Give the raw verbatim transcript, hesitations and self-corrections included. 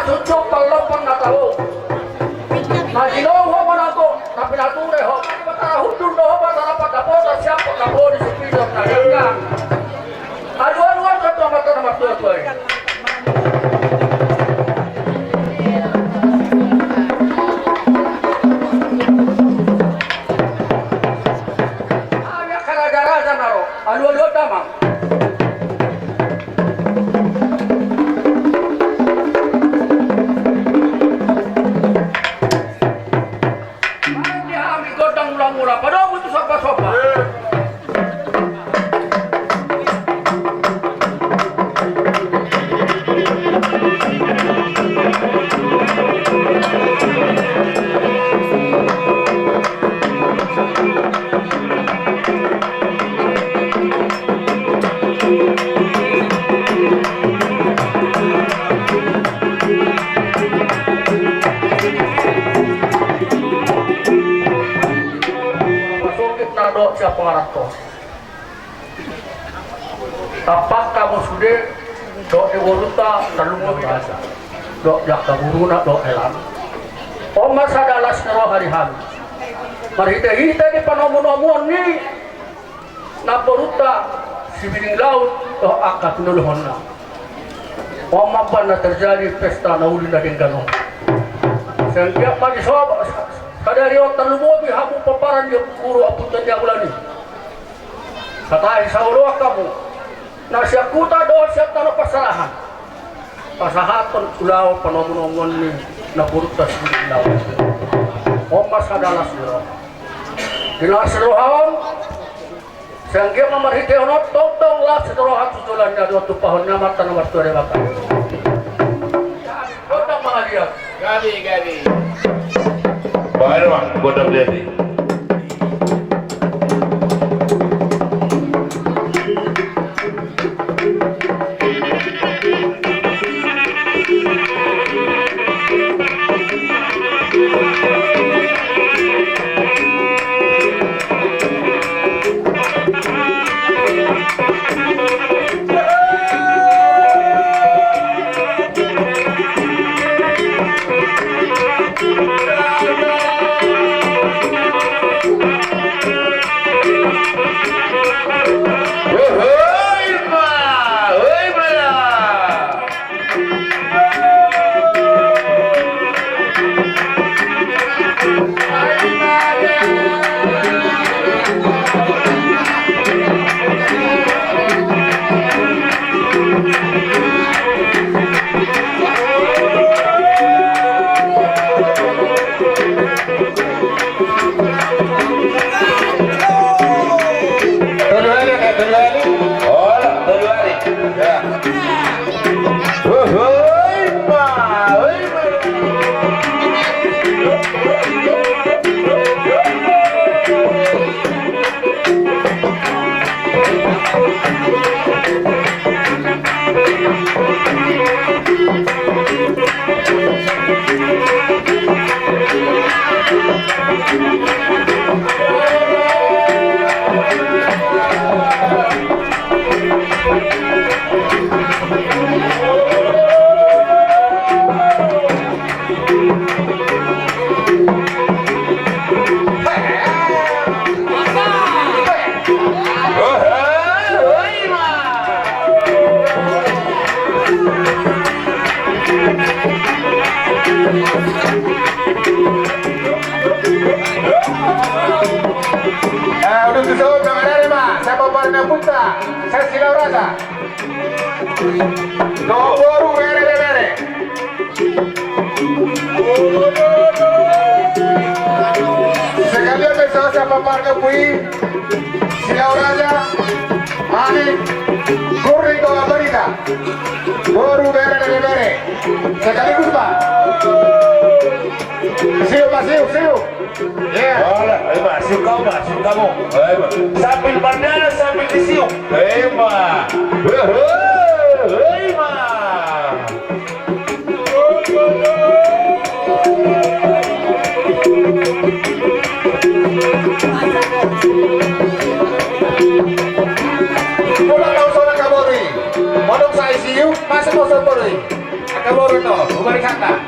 Tunjuk pallompan na tabo. Na jinong ho manato, na pinature ho. Patara hundul do ho, patara pandapotan siampot na bodi sipidor na ganjang. Aduh, aduh, aduh, aduh, amat, amat, amat, aduh, aduh, aduh. Aduh, aduh, aduh, damang. Manang di hami gondang mula-mula, padomu tu somba-somba. Pasogit na dohot sian pangaranto. Tampak hamu sude dohot di borunta tarlumobi dohot di angka guruna dohot hela. On ma sada las ni roha di hami. Marhite-hite di panomu-nomuon ni namborunta Sibiring Laut dohot angka pinodahonna. On ma umbahen na terjadi pesta na uli na denggan on. Sai anggiat ma di so sadari on tarlumobi hamu pomparan ni guru Ompunta Siahaan i. Satahi saoloan hamu na sian huta dohot sian tano parserahan. Pasahathon ulaon panomu-nomuon ni namborunta Sibiring Laut. On ma sada las ni roha. Di las ni roha on, sai anggiat ma marhitehon on tongtong las ni roha tu joloan ni ari on, tumpahon ni Amanta na martua Debata. Gondang ma hadian. Gabe, gabe. Baen ma gondang liat i. Tolu hali, tolu hali. Olo, tolu hali. Ya. Hoi, hoi, ma, hoi, ma. Eh, uduti so, tangan ari ma, siapa parna punta, saya Silau Raja. Dohot boru, bere, bere, bere. Sekalian ma i, siapa parna punta i, Silau Raja, Ani, Gurni dohot Barita. Boru, bere, bere, bere. Sekaligus ma. Siu ma, siu, siu. Iya. Olo, ima, siu hamu ma, siu hamu. Ima. Sambil mandana, sambil disiu. Ima. Ima. Molo na uson angka boru i. Molo sai siu, masuk uson boru i. Angka boru i. Hubari hata.